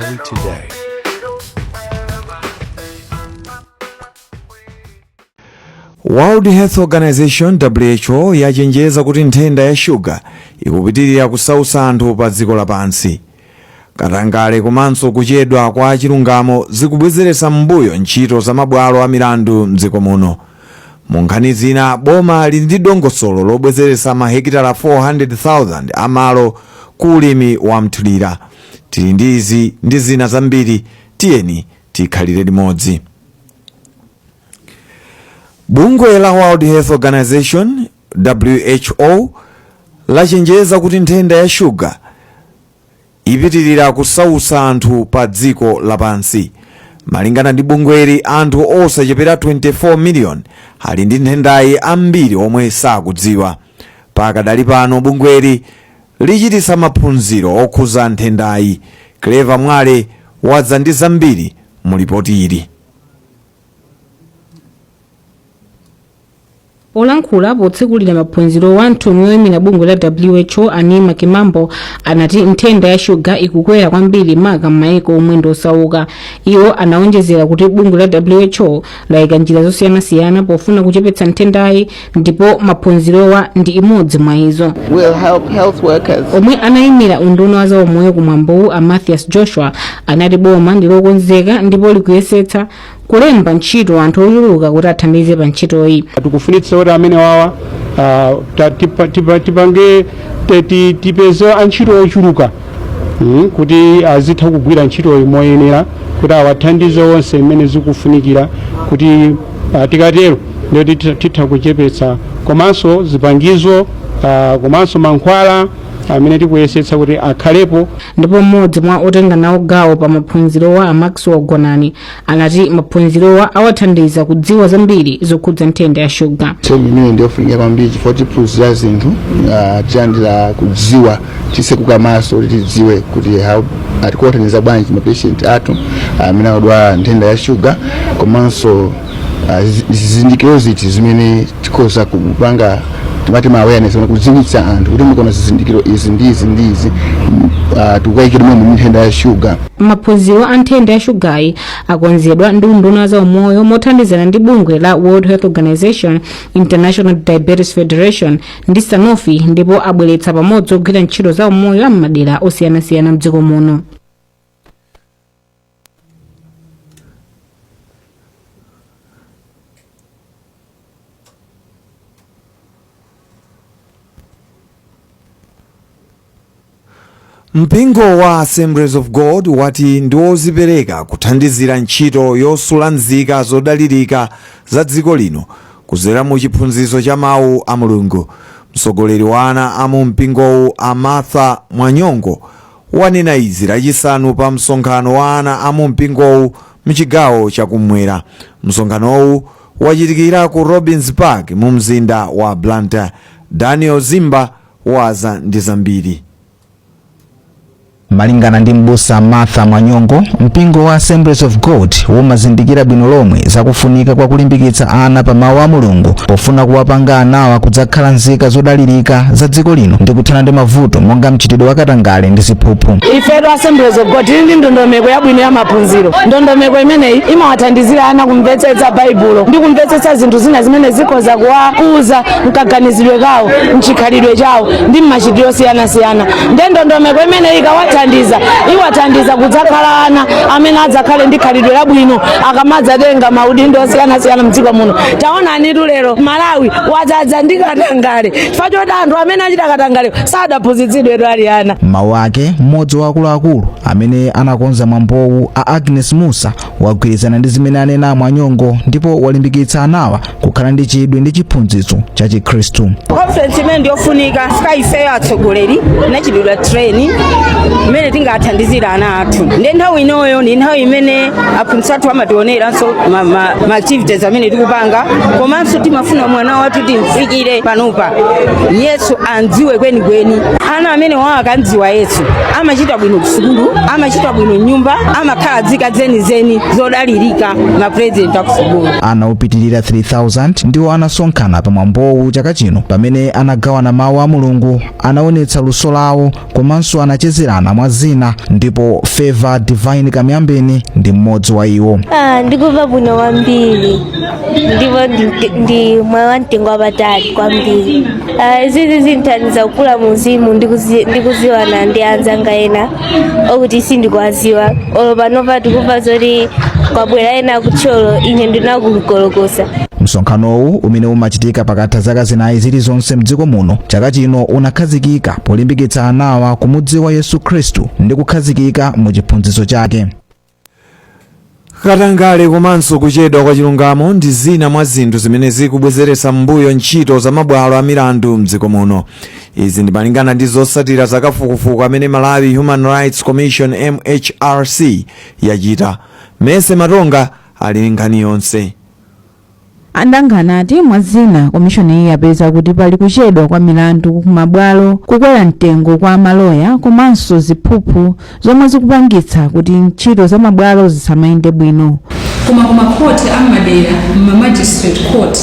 Malawi Today. World Health Organization, WHO, yachenjeza kuti nthenda ya shuga ikupitirira kusautsa anthu pa dziko lapansi. Katangale komanso kuchedwa kwa chilungamo zikubwezeretsa m'mbuyo ntchito za mabwalo a milandu mdziko muno. Mu nkhani zina, boma lili ndi dongosolo lobwezeretsa mahekitala 400,000 amalo ku ulimi wa mthirira. Tili ndi izi ndi zina zambiri, tiyeni tikhalire limodzi. Bungwe la World Health Organization, WHO, lachenjeza kuti nthenda ya shuga ipitirira kusautsa anthu pa dziko lapansi. Malingana ndi bungweli, anthu osachepera 24 million ali ndi nthendayi, ambiri omwe sakudziwa. Pakadali pano bungweli lichititsa maphunziro okhuza nthendayi. Clever Mwale wadza ndi zambiri mu lipoti ili. Polankhula potsekulira maphunziro, mthumwi yoyimira bungwe la WHO, Anima Kimambo, anati nthenda ya shuga ikukwera kwambiri, maka m'mayiko omwe ndi osauka. Iwo anawonjezera kuti bungwe la WHO layika njira zosiyanasiyana pofuna kuchepetsa nthendayi, ndipo maphunzirowa ndi imodzi mwa izo. Will help health workers. Omwe anayimira unduna wa zaumoyo kumwambowu, a Mathias Joshua, anati boma ndi lokonzeka ndipo likuyesetsa kulemba ntchito anthu ochuluka kuti athandize pa ntchitoyi. Tikufunitsa kuti amene wawa tipange tipeze antchito ochuluka, kuti azitha kugwira ntchitoyi moyenera, kuti awathandize onse mmene zikufunikira, kuti tikatero ndiyo titha kuchepetsa, komanso zipangizo, komanso mankhwala amene tikuyesetsa kuti akhalepo. Ndipo mmodzi mwa otenga nawo gawo pa maphunzirowa, a Maxwell Gonani, anati maphunzirowa awathandiza kudziwa zambiri zokhudza nthenda ya shuga. Sehemu imene ndiyofunika kwambiri chifukwa tiphunzira zinthu, tiyandira kudziwa, tisekuka maso kuti tidziwe kuti how atikuwathandiza bwanji mapatient athu amene akudwala nthenda ya shuga, komanso zizindikiro ziti zimene tikhoza kupanga, timati ma awareness, kudziwitsa anthu kuti mukaona zizindikiro izi ndi izi ndi izi, tikukayikira mwe mu nthenda ya shuga. Maphunziro a nthenda ya shugayi akonzedwa ndi unduna wa zaumoyo mothandizana ndi bungwe la World Health Organization, International Diabetes Federation ndi Sanofi, ndipo abweretsa pamodzi ogwira ntchito za umoyo a m'madera osiyanasiyana mdziko muno. Mpingo wa Assemblies of God wati ndi wozipereka kuthandizira ntchito yosula nzika zodalirika za dziko lino kudzera mu chiphunzitso cha mawu a Mulungu. Mtsogoleri wa ana a mu mpingowu, a Martha Mwanyongo, wanena izi Lachisanu pa msonkhano wa ana a mu mpingowu mchigawo chakumwera. Msonkhanowu wachitikira ku Robins Park mu mzinda wa Blantyre. Daniel Zimba wadza ndi zambiri. Malingana ndi m'busa Martha Mwanyongo, mpingo wa Assemblies of God umazindikira bwino lomwe zakufunika kwa kulimbikitsa ana pa mawu a Mulungu pofuna kuwapanga anawa kudzakhala nzika zodalirika za dziko lino ndi kuthana ndi mavuto monga mchitidwe wa katangale ndi ziphuphu. Ifetu Assemblies of God tili ndi ndondomeko yabwino ya maphunziro. Ndondomeko imeneyi imawathandizira ana kumvetsetsa Baibulo ndi kumvetsetsa zinthu zina zimene zikhoza kuwakuza mkaganizidwe kawo, mchikhalidwe chawo ndi mmachitidwe osiyanasiyana. Nde ndondomeko imeneyi ikawathandiza, iwathandiza kudzakhala ana amene adzakhale ndi khalidwe labwino akamadzatenga maudindo osiyanasiyana mdziko muno. Taonanitu lero Malawi wadzadza ndi katangale chifukwa choti anthu amene achita katangale sadaphunzitsidwe ali ana. Mawu ake, mmodzi wa akuluakulu amene anakonza mwambowu, a Agnes Musa, wagwirizana ndi zimene anena Mwanyongo ndipo walimbikitsa anawa kukhala ndi chidwi ndi chiphunzitso cha Chikhristu. Conference imene ndiyofunika fika ifeyo atsogoleri tinachitidwa train imene tingathandizira ana athu, ndi nthawi inoyo ndi nthawi imene aphunzitsi athu amationeranso ma activities amene tikupanga, komanso timafuna mwana wathu timfikire panopa Yesu andziwe kwenikweni. Ana amene wawo akamdziwa Yesu amachita bwino kusukulu, amachita bwino mnyumba, amakhala nzika zenizeni zodalirika, mapurezidenti akusukulu. Ana opitirira 3000 ndiwo anasonkhana pamwambowu chaka chino, pamene anagawana mawu a Mulungu, anaonetsa luso lawo komanso anachezerana mwa zina. Ndipo Favor Divine Kamyambeni ndi mmodzi wa iwo. Ah, ndikumva bwino kwambiri ndipo ndi mwayi wa mtengo wapatali kwambiri. Ah, izizi zinthandiza kukula muuzimu ndi kuziwana ndi anzanga ena okuti sindikuwaziwa. Olo panopa tikumva zoti kwabwera ena kuThyolo, ine ndinakunkolokosa. Msonkhanowu, umene umachitika pakatha zaka 4 zilizonse mdziko muno, chaka chino unakhazikika polimbikitsa anawa kumudziwa Yesu Khristu ndi kukhazikika mu chiphunzitso chake. Katangale komanso kuchedwa kwa chilungamo ndi zina mwa zinthu zimene zikubwezeretsa m'mbuyo ntchito za mabwalo a milandu mdziko muno. Izi ndi malingana ndi zotsatira za kafukufuku amene Malawi Human Rights Commission, MHRC, yachita. Mese Matonga ali nkhani yonse. Andanga anati mwa zina, komishoni iyi yapeza kuti pali kuchedwa kwa milandu kumabwalo, kukwera mtengo kwa maloya komanso ziphuphu zomwe zikupangitsa kuti ntchito za mabwalo zisamayende bwino. Koma kumakhoti ammadera, ma magistrate court,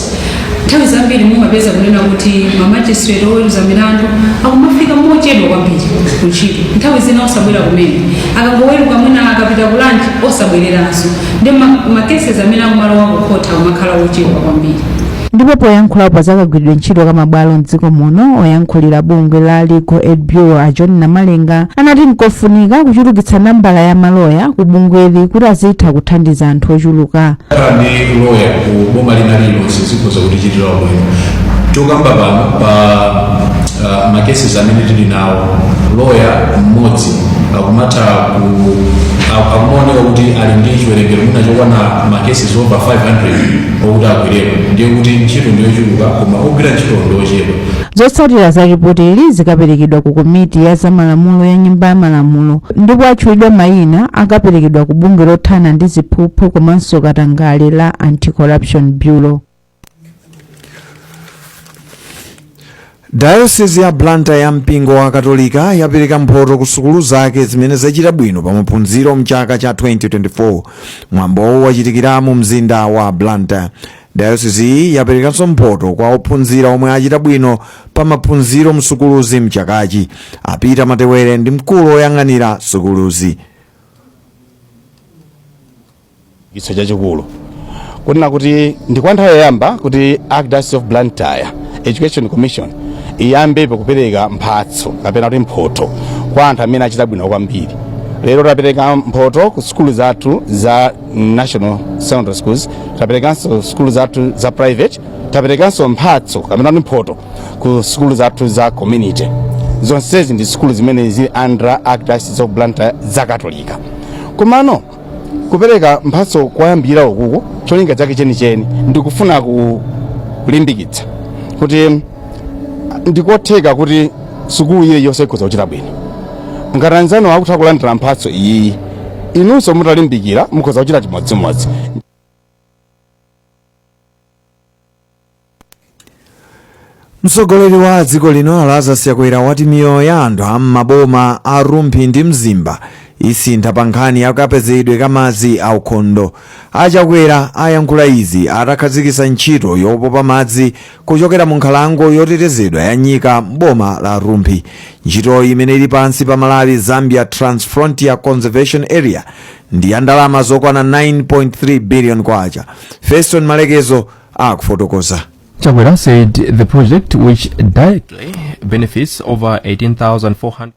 nthawi zambiri mumapeza kunena kuti ma magistrate oweruza milandu akumafika mochedwa kwambiri kuntchito, nthawi zina osabwera kumene. Akangoweruka, mwina akapita ku lunch, osabwereranso, ndi ma cases amene akumalowa ku court akumakhala ochepa kwambiri. Ndipo poyankhulapo za kagwiridwe ntchito ka mabwalo mdziko muno, oyankhulira bungwe la Legal Aid Bureau a John Namalenga anati nkofunika kuchulukitsa nambala ya maloya ku bungweli kuti azitha kuthandiza anthu ochuluka. Kukhala ndi loya ku boma lina lililonse zikhoza kutichitira bwino. Tokamba pano pa ma cases amene tili nawo, loya mmodzi akumatha ku akumaoneka kuti ali ndi chiwerengero mwina chokwana ma cases over 500 okuti agwireko, ndiye kuti ntchito ndiyochuluka koma ogwira ntchito ndiochepa. Zotsatira za ripoti ili zikaperekedwa ku komiti ya zamalamulo ya Nyumba ya Malamulo, ndipo atchulidwa mayina akaperekedwa ku bungwe lothana ndi ziphuphu komanso katangale la Anti-Corruption Bureau. Diocese ya Blantyre ya mpingo wa Katolika yapereka mphoto ku sukulu zake zimene zachita bwino pa maphunziro mchaka cha 2024. Mwambowu wachitikira mu mzinda wa Blantyre. Diocese iyi yaperekanso mphoto kwa ophunzira omwe achita bwino pa maphunziro msukuluzi mchakachi. Apita Matewere ndi mkulu woyang'anira sukuluzi. Chitso chachikulu kunena kuti ndi kwa nthawi yoyamba kuti Archdiocese of Blantyre Education Commission iyambepo kupereka mphatso kapena kuti mphoto kwa anthu amene achita bwino kwambiri. Lero tapereka mphoto ku sukulu zathu za national secondary schools, taperekanso sukulu zathu za private, taperekanso mphatso kapena kuti mphoto ku sukulu zathu za community. Zonsezi ndi sukulu zimene zili under Archdiocese of Blantyre za Katolika. Komano kupereka mphatso koyambira ukuku, cholinga chake chenicheni ndikufuna kulimbikitsa kuti ndikotheka kuti sukulu iliyonse ikhoza kuchita bwino. Ngati anzanu akutha kulandira mphatso iyiyi, inunso mutalimbikira mukhoza kuchita chimodzimodzi. Mtsogoleri wa dziko lino Lazarus Chakwera wati miyoyo ya anthu a m'maboma a Rumphi ndi Mzimba isintha pa nkhani ya kapezedwe ka madzi aukhondo. AChakwera ayankhula izi atakhazikitsa ntchito yopopa madzi kuchokera mu nkhalango yotetezedwa ya Nyika m'boma la Rumphi. Ntchitoyi, imene ili pansi pa Malawi Zambia Transfrontier Conservation Area, ndi ya ndalama zokwana 9.3 billion kwacha. Feston Malekezo akufotokoza. Chakwera said the project, which directly benefits over 18,400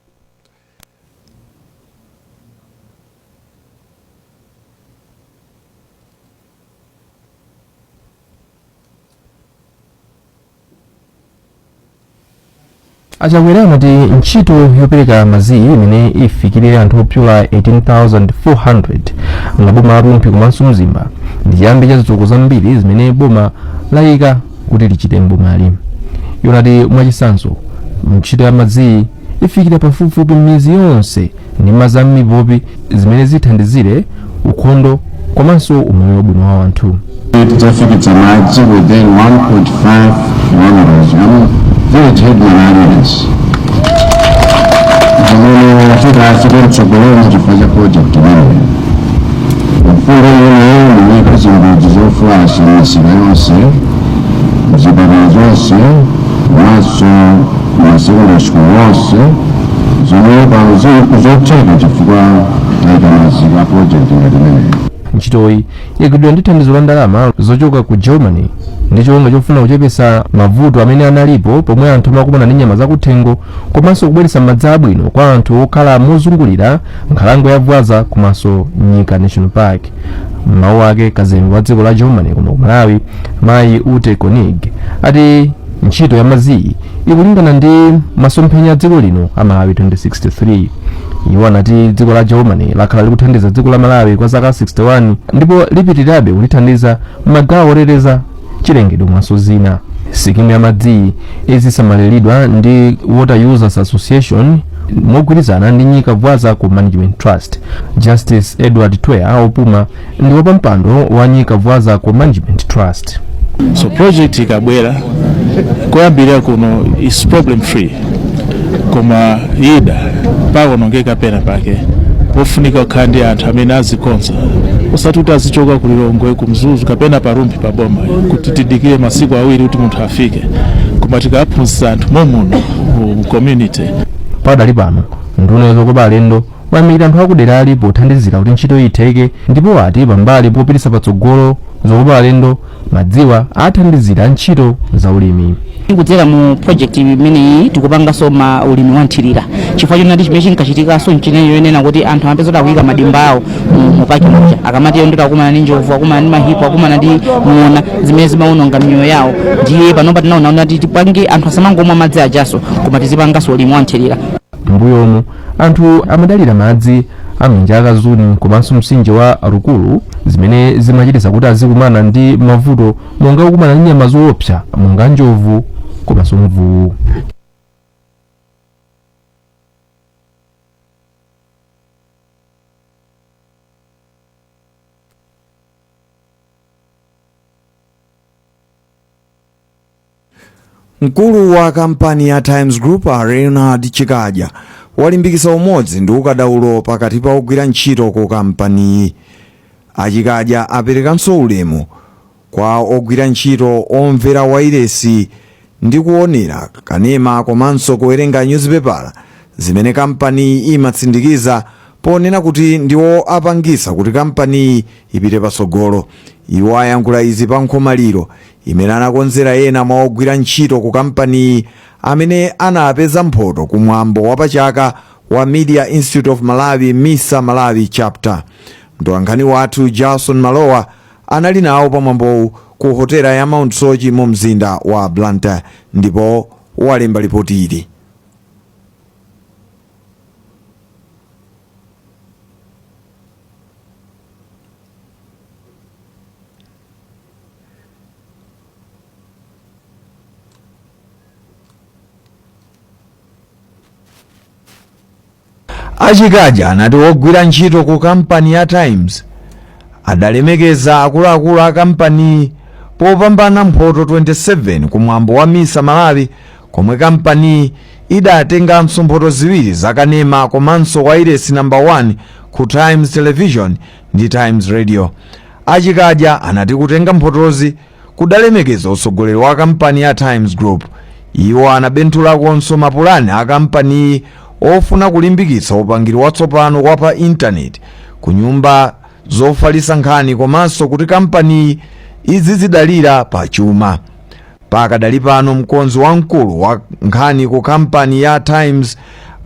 Achakwera anati ntchito yopereka madziyi, imene ifikire anthu opyola 18,400 m'maboma a Rumphi komanso Mzimba, ndi chiyambi cha zitukuko zambiri zimene boma layika kuti lichite m'bomali. Iwo anati mwachitsanzo, ntchito ya madziyi ifikira pafupifupi midzi yonse ndi madzi a m'mipopi, zimene zithandizire ukhondo komanso umoyo wabwino wa anthu. Tidzafikitsa madzi within 1.5 kilometers ya village headman aliyense. Zimene titachite mtsogolomo chifukwa cha project imeneyi, mfundo imeneyo ndiyika zimbudzi zofulasha m'misika yonse, mzipatala zonse, komanso ma secondary school onse, zomwe pano zotheka chifukwa tayika maziko a project ngati imeneyi. Ntchitoyi yagwiridwa ndi thandizo la ndalama zochoka ku Germany ndi cholinga chofuna kuchepesa mavuto amene analipo pomwe anthu amakumana ndi nyama zakuthengo, komanso kubweretsa madzi abwino kwa anthu okhala mozungulira nkhalango ya Vwaza komanso Nyika National Park. Mawu ake, kazembe wa dziko la Germany kuno ku Malawi, mayi Ute Konig, ati ntchito ya madziyi ikulingana ndi masomphenya a dziko lino a Malawi 2063. Iwo anati dziko la Germany lakhala likuthandiza dziko la Malawi kwa zaka 61 ndipo lipitirirabe kulithandiza m'magawo oteteza chilengedwe mwanso zina. Sikimu ya madziyi izisamaliridwa ndi Water Users Association mogwirizana ndi Nyika Vwaza ku Management Trust. Justice Edward Twea opuma ndi wapampando wa Nyika Vwaza ku Management Trust. So project ikabwera, koyambirira kuno is problem free, koma ida pakonongeka pena pake pofunika kukhala ndi anthu amene azikonza, osati kuti azichoka ku Lilongwe, ku Mzuzu kapena pa Rumphi pa boma, kuti tidikire masiku 2 kuti munthu afike, koma tikaphunzitsa anthu momuno mu community. Padali pano, nduna yozokopa alendo wayamikira anthu akuderali pothandizira kuti ntchito itheke, ndipo ati pambali popititsa patsogolo zokopa alendo, madziwa athandizira ntchito za ulimi. Kudzera mu project imeneyi tikupanganso ma ulimi wa nthirira, chifukwa chonati chimene chinkachitikanso nchineyo yonena kuti anthu amapeza kuti akuyika madimba awo mu paki muja, akamati ndoti akumana ndi njovu, akumana ndi ma hippo, akumana ndi ng'ona zimene zimawononga miyoyo yawo. Ndiye panopa tinaona kuti tipange anthu asamangomwa madzi ajaso, koma tizipanganso ulimi wa nthirira. Mbuyomu anthu amadalira madzi a m'nyanja ya Kazuni komanso mtsinje wa Rukulu, zimene zimachititsa kuti azikumana ndi mavuto monga kukumana ndi nyama zoopsa monga njovu komanso mvuwu. Mkulu wa kampani ya Times Group, a Leonard Chikadya, walimbikitsa umodzi ndi ukadaulo pakati pa ogwira ntchito ku kampaniyi. Achikadya aperekanso ulemu kwa ogwira ntchito omvera wailesi ndi kuonera kanema komanso kuwerenga nyuzipepala zimene kampaniyi imatsindikiza, ponena kuti ndiwo apangisa kuti kampaniyi ipite patsogolo. Iwo ayankhula izi pa nkhomaliro imene anakonzera ena mwa ogwira ntchito ku kampaniyi amene anapeza mphoto kumwambo wapachaka wa Media Institute of Malawi, MISA Malawi Chapter. Mtolankhani wathu Jason Malowa anali nawo pamwambowu ku hotela ya Mount Soche mu mzinda wa Blantyre ndipo walemba ripoti ili. Achikadya anati wogwira ntchito ku kampani ya Times adalemekeza akuluakulu a kampani popambana mphoto 27 kumwambo wa MISA Malawi, komwe kampani idatenganso mphoto 2 za kanema komanso wailesi number 1 ku Times Television ndi Times Radio. Achikadya anati kutenga mphotozi kudalemekeza utsogoleri wa kampani ya Times Group. Iwo anabenthulakonso mapulani a kampaniyi ofuna kulimbikitsa upangiri watsopano wa pa intaneti ku nyumba zofalitsa nkhani komanso kuti kampaniyi izizidalira pa chuma. Pakadali pano, mkonzi wamkulu wa nkhani ku kampani ya Times,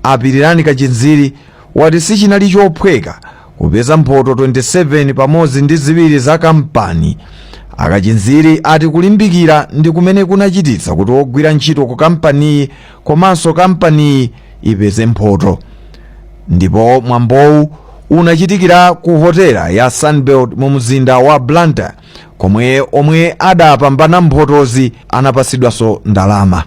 Apirirani Kachinziri, wati sichinali chophweka kupeza mphoto 27 pamodzi ndi 2 za kampani. Akachinziri ati kulimbikira ndi kumene kunachititsa kuti ogwira ntchito ku kampaniyi komanso kampaniyi ipeze mphoto. Ndipo mwambowu unachitikira ku hotela ya Sunbelt mu mzinda wa Blantyre, komwe omwe adapambana mphotozi anapasidwanso ndalama.